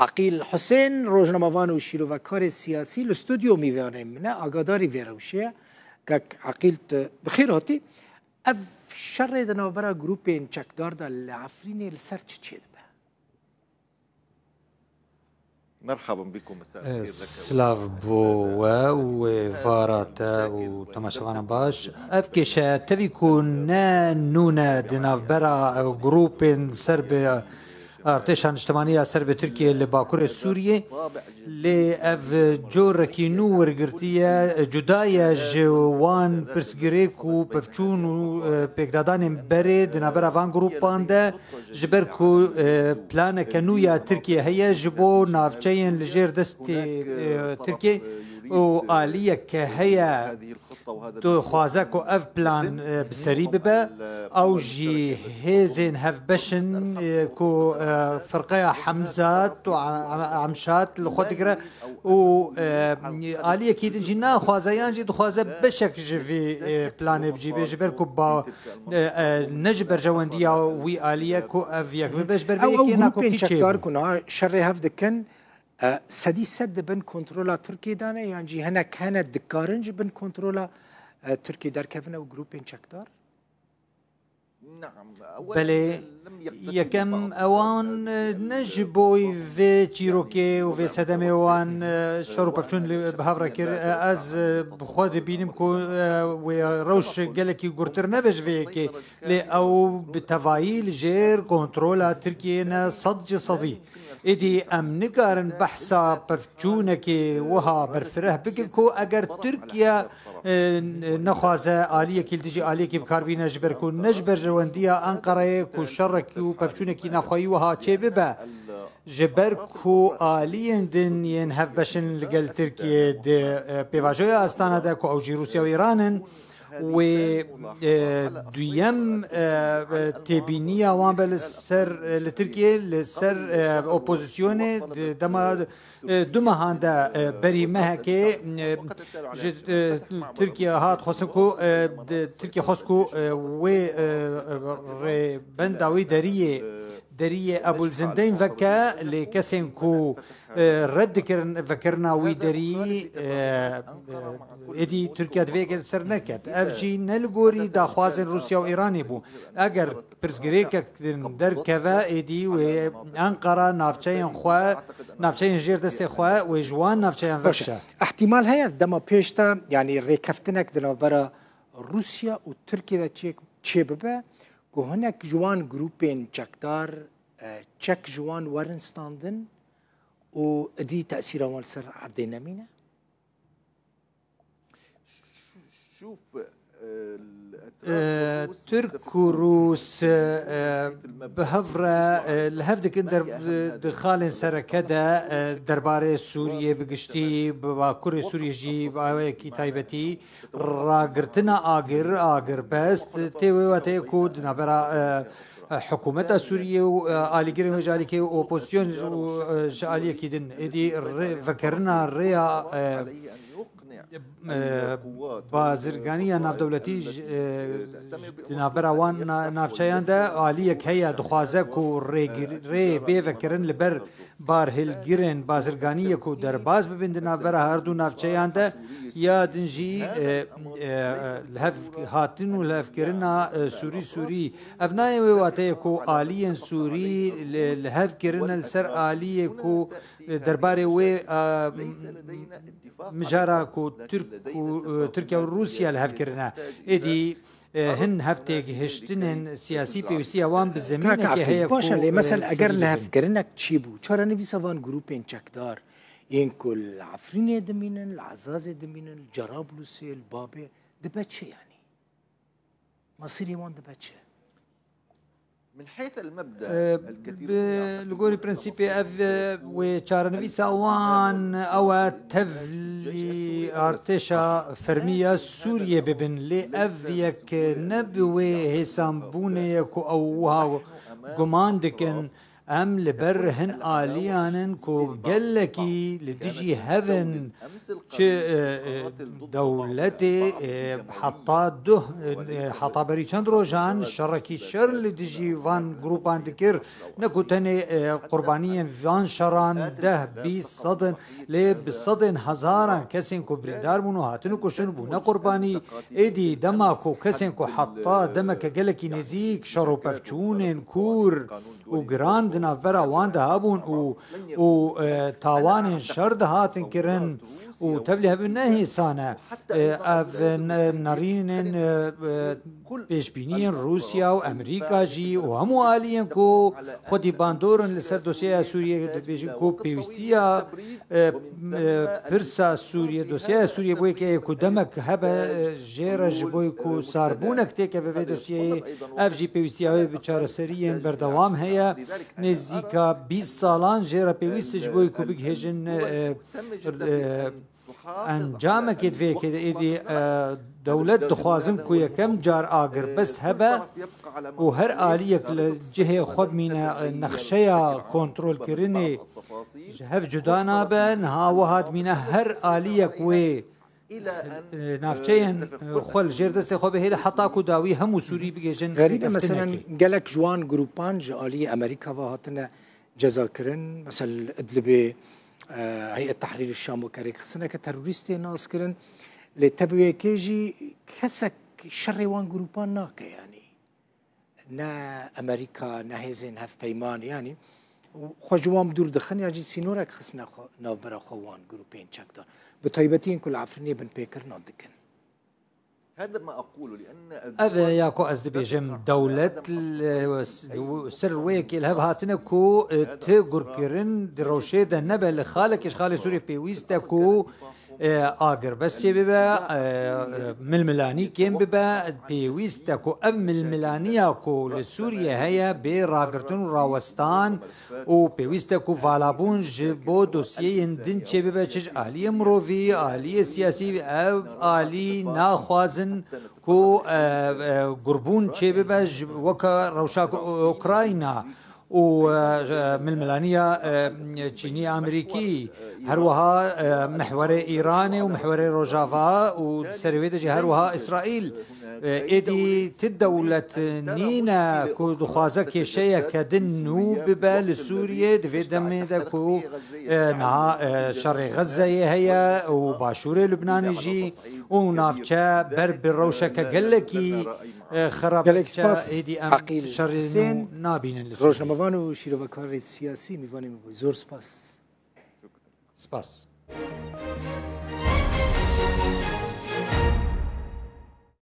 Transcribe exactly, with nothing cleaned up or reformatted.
Aqîl Husên, rojnamevan û şîrovekarê siyasî li stûdyo mêvanê min e, agadarî vê rewşê ye. Kek Aqîl, tu bi xêr hatî. Ev şerê di navbera grûpên çekdar de li Efrînê li ser çi çêdibe? مرحبا بكم، مساء الخير لك. Silav bo we û vara te û temaşevanan baş. Ev kêşe tevî ku ne nû ne di navbera grûpên ser bi artêşa niştimanî ya ser bi Tirkiyê li Bakurê Sûriyê, lê ev corekî nû wergirtiye, cuda ye ji wan pirsgirêk û pevçûn û, e, pêkdadanên berê di navbera van grûpan de, ji ber ku, e, planeke nû ya Tirkiyê heye ji bo navçeyên li jêr destê, e, Tirkiyê û aliyeke heye dixwaze ku ev plan, e, bi serî bibe. Ew jî hêzên hevbeş in, e, ku, e, firqeya Hemzat û A-, A-, Amşat li xwe digire û, e, aliyekî din jî naxwaze yan jî dixwaze beşek ji vî, e, planê bicîbe, ji ber ku ba, e, e, ne ji berjewendiya wî alî ye ku ev yek bibe. Ji ber vê Ew, ew yekê nako grûpên kî çekdar çêbû? Ku niha şerê hev dikin, e, sedî sed di bin kontrola Tirkiyê de ne, yan jî hinek hene dikarin ji bin kontrola, e, Tirkiyê derkevin ew grûpên çekdar? Belê, yekem ewan, e, ne ji bo vê çîrokê û vê sedemê wan, e, şer û pevçûn li, bi hev re kir. E, ez, e, bi xwe dibînim ku, e, wê rewş gelekî gurtir nebe ji vê yekê. Lê ew bi tevayî li jêr kontrola Tirkiyê ne sed ji sedî. Êdî em nikarin behsa pevçûnekê wiha berfireh bikin ku eger Tirkiye, e, nexwaze aliyekî li dijî aliyekî bi kar bîne, ji ber ku ne ji berjewendiya Enqereyê ku şerekî û pevçûnekî navxweyî wiha çêbibe. Ji ber ku aliyên din yên hevbeş in li gel Tirkiyê di, e, pêvajoya Astana de ku ew jî Rûsya û Îran in, wê, e, duyem, e, têbîniya wan be li ser, e, li Tirkiyê, li ser, e, opozisyonê di dema, e, du mehan de, e, berî mehekê, e, ji, e, Tirkiye hat xwestin ku, e, di, Tirkiye xwest ku, e, wê, e, rêbenda wî deriyê, deriyê Ebulzindeyn veke, lê kesên ku, e, red dikirin vekirina wî derî, e, e, êdî Tirkiye di vê yekê de bi ser neket. Ev jî ne li gorî daxwazên Rûsya û Îranê bû. Eger pirsgirêkek din derkeve, êdî wê Enqera navçeyên xwe, navçeyên jêr destê xwe, wê ji wan navçeyan vekişe. Ehtimal heye dema pêş de, yanî rêkeftinek di navbera Rûsya û Tirkiye de çê-, çêbibe ku hinek ji wan grûpên çekdar, e, çek ji wan werin standin û idî tesîra wan li ser erdê nemîne? E, Tirk û Rûs, e, bi hev re, e, li hev dikin der-, di xalên sereke de, e, derbarê Sûriyê bi giştî, bi Bakurê Sûriyê jî bi awayekî taybetî ragirtina agir, agirbest, tê wê wateyê ku di navbera, e, e, hikûmeta Sûriyê û, e, alîgirên wê ji alîkê û opozîsyon û, e, ji aliyekî din êdî rê-, vekerina rêya, e, e, bazirganiya navdewletî ji, e, di navbera wan na-, navçeyan de aliyek heye dixwaze ku rêgir-, rê bê vekirin li ber barhilgirên bazirganiyê ku derbas bibin di navbera her du navçeyan de, ya din jî, e, e, li hev hatin û lihevkirina, e, Sûrî Sûrî. Ev nayê wê wateyê ku aliyên Sûrî li, li hev kirine li ser aliyê ku, e, derbarê wê, e, mijara ku Tirk û, e, Tirkiye û Rûsya li hev kirine. Êdî, e, hin hevtêgihiştinên siyasî pêwîstiya wan bi zemînekê heye ku, baş e, lê, e, mesel eger lihevkirinek çî bû, çarenivîsa van grûpên çekdar yên ku li Efrînê dimînin, li Ezazê dimînin, li Cerablusê, li Babê, dibe çi yanî? Mesîrê wan dibe çi? E, bi, li gorî prensîpê ev, e, wê çarenivîsa wan ew e tevlî artêşa fermî ya Sûriyê bibin. Lê ev yek ne bi wê hêsanbûnê ye ku ew wiha guman dikin. Em li ber hin aliyan in ku gelekî li dijî hev in, çi, e, e, dewletê, e, heta duh, e, heta berî çend rojan şerekî şer li dijî van grûpan dikir. Ne ku tenê, e, qurbaniyên van şeran deh, bîst, sed in, lê bi sedên hezaran kesên ku birîndar bûn û hatine kuştin bûne qurbanî. Êdî dema ku kesên ku heta demeke gelekî nêzîk şer û pevçûnên kûr û giran di navbera wan de hebûn û, û, e, tawanên şer dihatin kirin û tevlî hebin ne hêsan e. E, ev ne-, nerînên, e, e, pêşbîniyên Rûsya û Amerîka jî û hemû aliyên ku xwedî bandor in li ser dosyeya Sûriyê dibêjin ku pêwîstiya, e, e, pirsa Sûriyê, dosyeya Sûriyê bo yekê ye ku demek hebe, e, jê re ji bo ku sarbûnek têkeve vê dosyeyê, ev jî pêwîstiya wê bi çareseriyên berdewam heye. Nêzîka bîst salan jê re pêwîst e ji bo ku bigihêjin, e, e, encamekê di vê yekê de êdî, e, dewlet dixwazin ku yekem car agirbest hebe û her aliyek li cihê xwe bimîne, e, nexşeya kontrolkirinê ji hev cuda nabe. Niha wiha dimîne her aliyek wê, e, navçeyên, e, xwe li jêr destê xwe bihêle heta ku dawî hemû Sûrî bigihêjin Xerîbe, rêkeftinekê. Meselen, gelek ji wan grûpan ji aliyê Amerîka ve hatine cezakirin. Mesela li Idlibê, e, Heyet Tehrîr Şam weke rêkxistineke terorîstê nas kirin. Lê tevî wê yekê jî kesek şerê wan grûpan nake, yanî ne Amerîka, ne hêzên hevpeyman, yanî xwe ji wan dûr dixin ya jî sînorek xistine xwe navbera xwe wan grûpên çekdar. Bi taybetî yên ku li Efrînê binpêkirinan dikin. Ev e ya ku ez dibêjim, dewlet li, ser wê yekê li hev hatine ku, e, ti gurkirin di rewşê de nebe li xalekê ji xalê Sûriyê pêwîst e ku, e, agirbest çê bibe, e, e, milmilanî kêm bibe, pêwîst e ku ev milmilaniya ku li Sûriyê heye bê ragirtin û rawestan, û pêwîst e ku valabûn ji bo dosyeyên din çêbibe, çi ji aliyê mirovî, aliyê siyasî, ev alî naxwazin ku, e, e, gurbûn çêbibe ji weke rewşa Ukrayna û, e, e, milmilaniya, e, Çînî Amerîkî, her wiha, e, mihwerê Îranê û mihwerê Rojava û di serê wê de jî her wiha Îsraîl. E, êdî ti dewlet nîne ku dixwaze kêşeyeke din nû bibe li Sûriyê, di vê demê de ku, e, niha, e, şerê Xezzeyê heye û başûrê Lubnanê jî û navçe ber bi rewşeke gelekî, e, xerab Gelek diçe, spas, êdî em Aqîl şerê Husên, nû nabînin li Sûriyê. Rojnamevan û şîrovekarê siyasî mîvanê me bû. Zor spas. Spas.